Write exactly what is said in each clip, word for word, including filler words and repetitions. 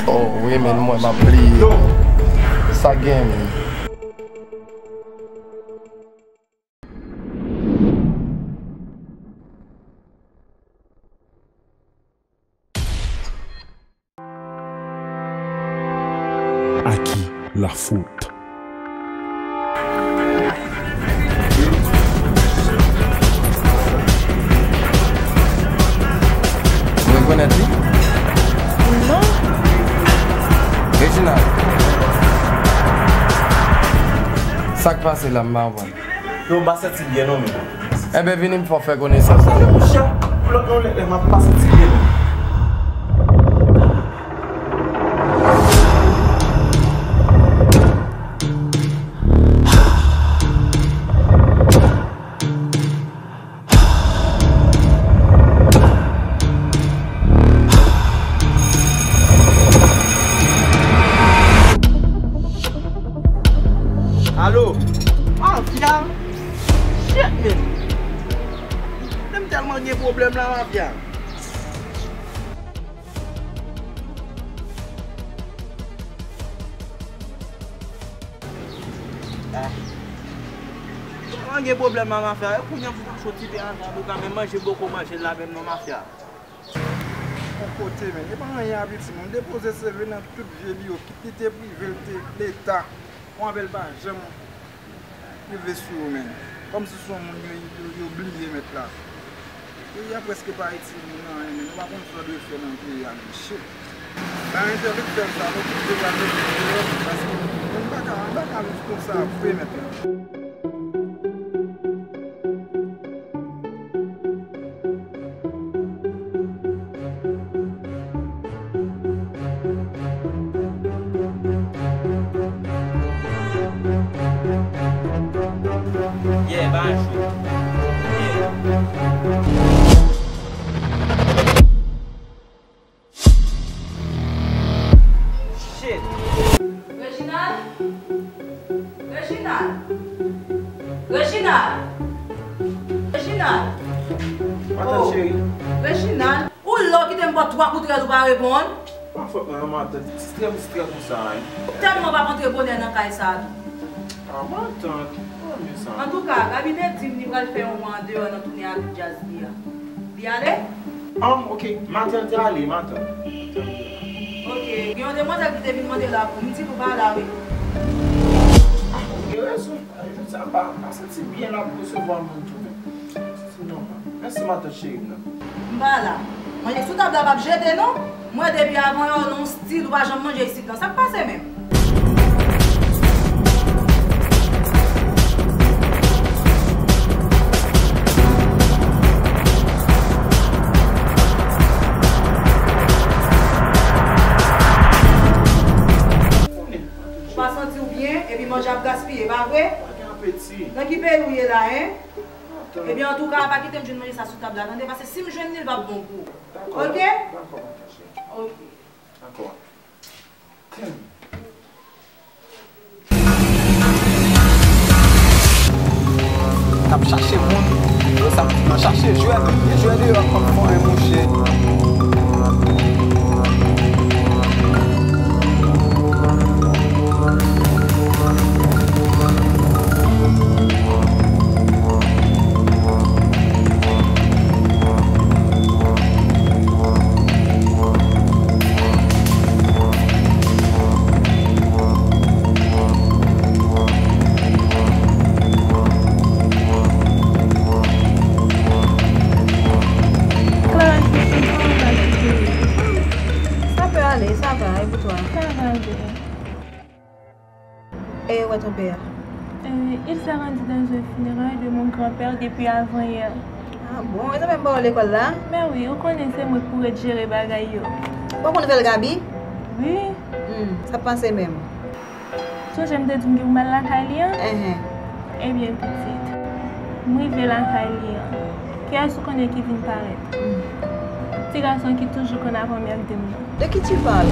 Oh, wi, men mwen, m ap bliye. Sa gen, men. À qui la faute? Ou rekonèt li? Non. Reginald. Sa k pase la, m pa konprann. Yo, m pa santi byen non, men. Enben, vini m fè w fè konesans avè m. Tande, monchè, pou lòt non, lè, lè m ap pa santi byen non. Alo? Mafya? Shit, man! Men m tèlman gen pwoblèm la, mafya. Ah. Tèlman gen pwoblèm la, mafya. E kounye a pou ta soti te antan, pou ka menm manje, poko manje l la menm non, mafya. Bon kote, men. E pa anyen a piti, men. M depoze C V nan tout vye biwo, kit li te prive, l te leta. Yon apèl pa janm rive sou yo, men. Kòmsi se yon moun yo, yo, yo bliye mèt la. Peyi a prèske pa itil moun anyen, men. Nou pa konn sa nou dwe fè nan peyi a, men. Shit. Sa entèlektyèl sa, nou tout dwe gade deyò, paske moun pa ka, pa ka viv konsa vre, mèt la. Yeah, ba jou. Yeah. Shit. Reginald? Reginald? Reginald? Reginald? Matant cheri. Reginald, ou la w kite m ba w twa kout rèl ou pa reponn? Pa fòt mwen non, matant. Distrè m distrè konsa, wi. Tèlman w ap antre bonè nan kay sa a tou. Ah, matant. Antouka, Gaby te di m li pral fè yon mwa andeyò nan tounen ak djaz li a. Li ale? An, ok. Matant te ale, matant. Ok. Gen yon demwazèl ki te vin mande la pou m di l ou pa la, wi. Ah, ou gen rezon. Jodi a m pa, m pa santi byen ap resevwa moun tou, men. Santi nòmal. Mèsi, matant cheri m nan. M pa la. Manje sou tab la p ap jete, non. Mwen depi avan yè w nan yon stil ou pa janm manje isit lan. Sa k pase menm? Ou pa santi w byen, epi manje ap gaspiye, pa vre? Pa gen apeti. Nan ki peyi w ye la, en? Ebyen, antouka, pa kite m jwenn manje sa sou tab la, tande, paske si m jwenn li, l p ap bon pou ou. Dakò, oke? Dakò, matant cheri. Oke. Dakò. Damn. N ap chache moun, yo sa nan chache jwèl, gen jwèl deyò k ap fè yon mouche. Clara, je suis vraiment fatiguée. Ça peut aller, ça va, et vous toi? Ça va bien. Et où est ton père? Euh, il s'est rendu dans un funérail de mon grand-père depuis avant-hier. Ah bon, e sa menm pa w lekòl la? Men wi, ou konnen se mwen k pou ret jere bagay yo. Ou pa konn nouvèl Gaby? Wi. Hmm, sa pase menm? Sonje m te di w m gen pou m al lakay li an? Enhen. Ebyen, pitit, m rive lakay li an. Kiyès ou konnen ki vin parèt? Hmm. Ti gason ki toujou konn ap anmède m nan. De qui tu parles?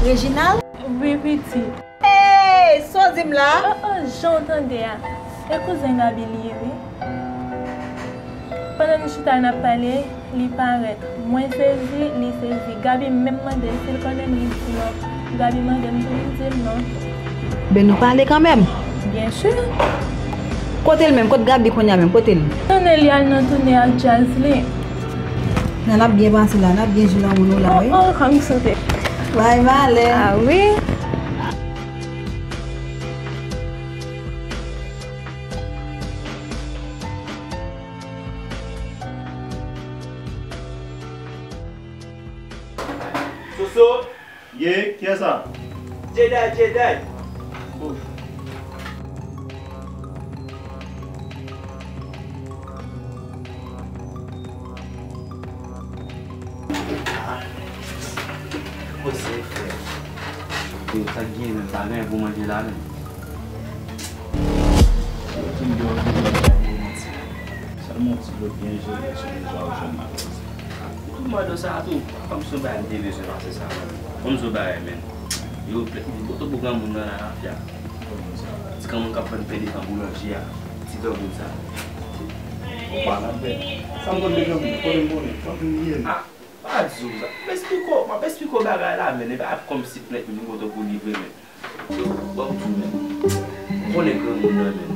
Reginald? Wi, pitit. Hey, sa w di m la? Oh, oh, jan w tande a. E kouzen Gaby li ye, wi. Pandan nou chita n ap pale, Li parèt. Mwen sezi, li sezi. Gaby menm mande si l konnen m, li di non. Gaby mande m tou, m di l non. Ben nou pale kanmenm. Byen si. Kote l menm? Kot Gaby kounye a menm? Kote l? Tande li al nan toune ak djaz li. Nan n ap byen pase la, n ap byen jwi lanmou nou la, wi. Oh, oh, kòm sote. Bay malè. Ah wi. Soso, ye, kiyès sa? Jedi, Jedi. Ouf. Ah. Koze frè. Yo, sa k genyen menm, pa gen pou manje la menm. Yo, King Dor, yo, yo, yo, manti. Sèlman yon ti dlo byen jere sou bezwen w jwenn malpwòpte. Ou tou mande sa tou, kòm si yon bagay m te bezwen pase sa menm. Kòm si yon bagay menm. Yo, plè, poto pou granmoun nan la, lafya. Ti granmoun k ap vann pen devan boulanje a. Ti granmoun sa. Ou pa nan bèt. Sa m konn de granmoun, konnen m konnen, fòk m bliye l. Ah, pa di w sa. M ap esplike w, m ap esplike w bagay la, men e pa kòm si plent m vin kote w pou livre, men. Yo, ban m di w, men. M konnen granmoun nan, men.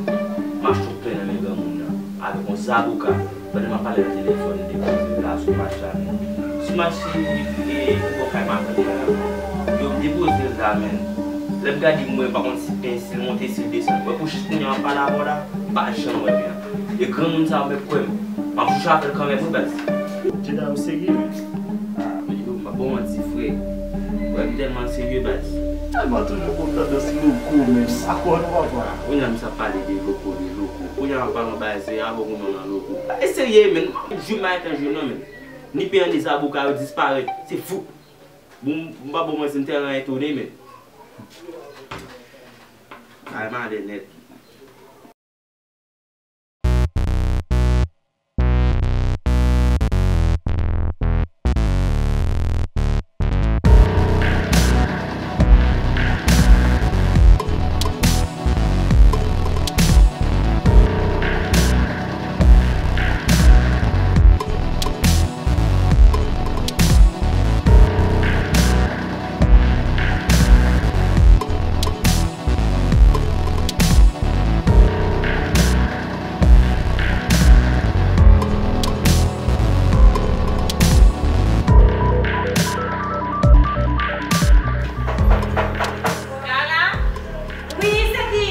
M achte yon pen nan men granmoun nan. Avèk yon zaboka. Pandan m ap pale nan telefòn, li depoze l la sou mach la, men. Sou mach li, li, li, li bò kay matant mwen an. Yo, m depoze l la, men. Lè m gade, m wè, m pa konn si pen, si l monte, si l desann. Wè, pou jis kounye a, m ap pale avè w la, m pa janm wè pen an. E granmoun sa a, w mèt kwè m. M ap chouchou avè l kanmenm, wi, baz. Jedi, ou serye, men? Ah, men yo, m pa ba w manti, frè. Wè, m tèlman serye, baz. Tèlman toujou gon tandans loko, men. Akò nou, papa. Kounye a, m sa pale de loko, de loko. Kounye a, m ap pale yon bagay serye, avè w kounye a nan loko. E serye, men. M ap jwi m pa gen tan jwi, non, men. Ni pen an, ni zaboka yo disparèt. Se fou. Bon, m pa ba w manti, m tèlman etone, men. Ay, malè nèt. Kara? Wi, se ki?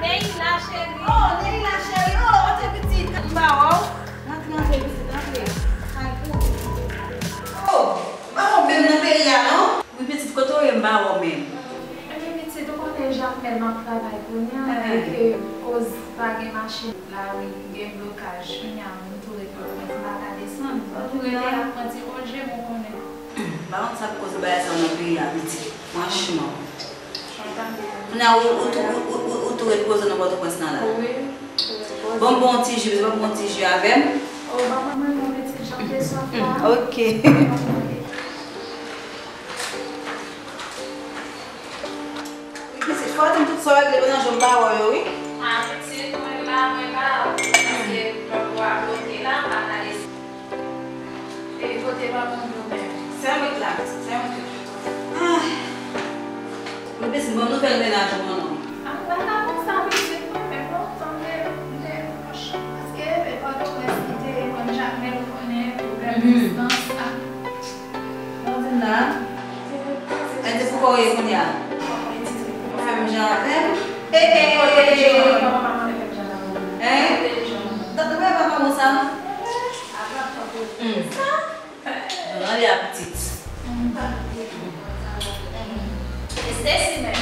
Neila, cheri. Oh, Neila, cheri. Oh, antre pitit. M ba w. Antre, antre, pitit, antre. Ay, pou. Oh, m pa wè w menm nan peyi a, non? Wi, pitit, kote w ye m pa wè w menm? Ebyen, pitit, ou konnen Jakmèl m ap travay kounye a, e ke koz pa gen machin la, wi, gen blokaj. Kounye a, nou tou ret Pòtoprens, m pa ka desann. M tou rete ap pran ti konje m, ou konnen. M pa konn sa k koz bagay sa nan peyi a, pitit. Franchman. Kounye a, ou, ou, ou, ou, ou, ou tou ret poze nan Pòtoprens lan la. Wi, tou ret poze. Bon, bon ti ji, pitit, bon ti ji avè m. O, ban mwen, mwen, mwen, pitit, jan m te swaf la. Ok. Wi, pitit, fò w di m tout sa w regle pandan jou m pa wè w yo, wi. A, pitit, mwen pa, mwen pa, paske lòt bò a bloke la, m pa ka desann. E kote pa bon yo menm? Sèmit la, pitit, sèmit yo. Ay. Mwen pitit, bon nouvèl mennaj ou an non. A, mwen pa konn sa, pitit, mwen menm non, tande, m te, paske e Pòtoprens li te, mwen Jakmèl, ou konnen, pwoblèm distans, a. Blondine la. Mwen di pou kò w ye kounye a. Ou fè menm jan avè m. Hey, hey. Hein? Tande mwen pa kòman sa. Hmm. Nan li a pitit. Stacy menm.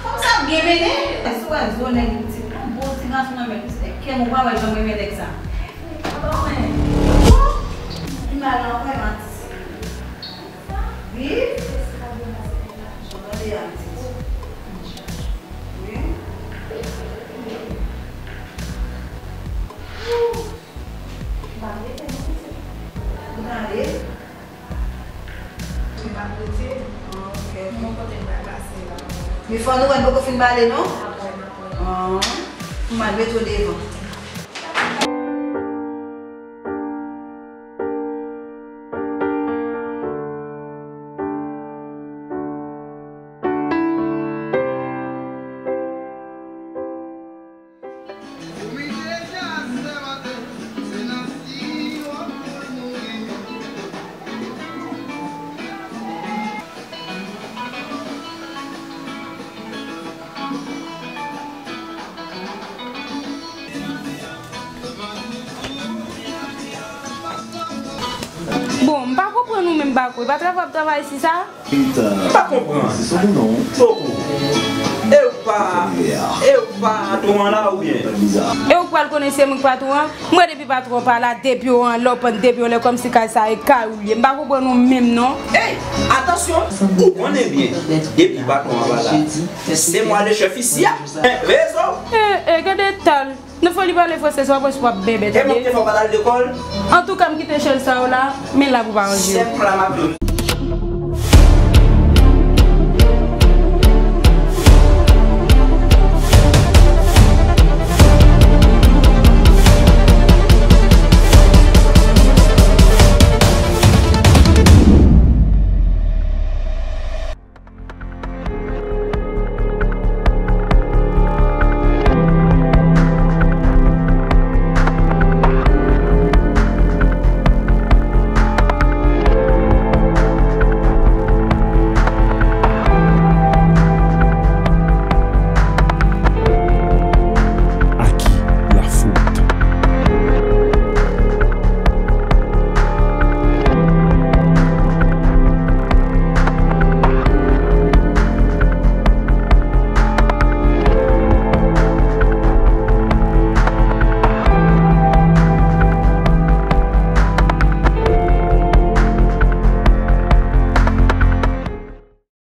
Fanm sa ap byen mennen. Si w wè zo nèg li pitit, yon bon ti gason nan men pitit. E kè m ou pa wè jan m renmen nèg sa. Papa mwen. Li mal nan kò, li mal. Wi. Jan w tande a pitit. Wi. Ou pa rete non pitit. Ou ta ale? Mwen pa prete. Ah, ok, ok. Mwen kote m pral pase la. Men fò nou wè n poko fin bale non? Apre, apre. Ah, m al mete w devan. M pa kwè, pa travay ap travay isi sa? M pa konprann. Poko. E ou pa, e ou pa patwon an la oubyen? E ou k pral konnen se mwen k patwon an? M wè depi patwon an pa la, depi w anlè, w pann depi w anlè, kòmsi kay sa e kay ou l ye. M pa konprann ou menm non. Ey, atansyon, ou konnen byen, depi patwon an pa la, se mwa le chèf isi a. Rezo. E, e, gade tal. Nan foli pale franse sa, w ap wè si w ap bebe, tande. E mwen ki te fè w pa t al lekòl? Antouka, m kite chèz sa yo la, men la pou pa ranje yo. Sèk la m ap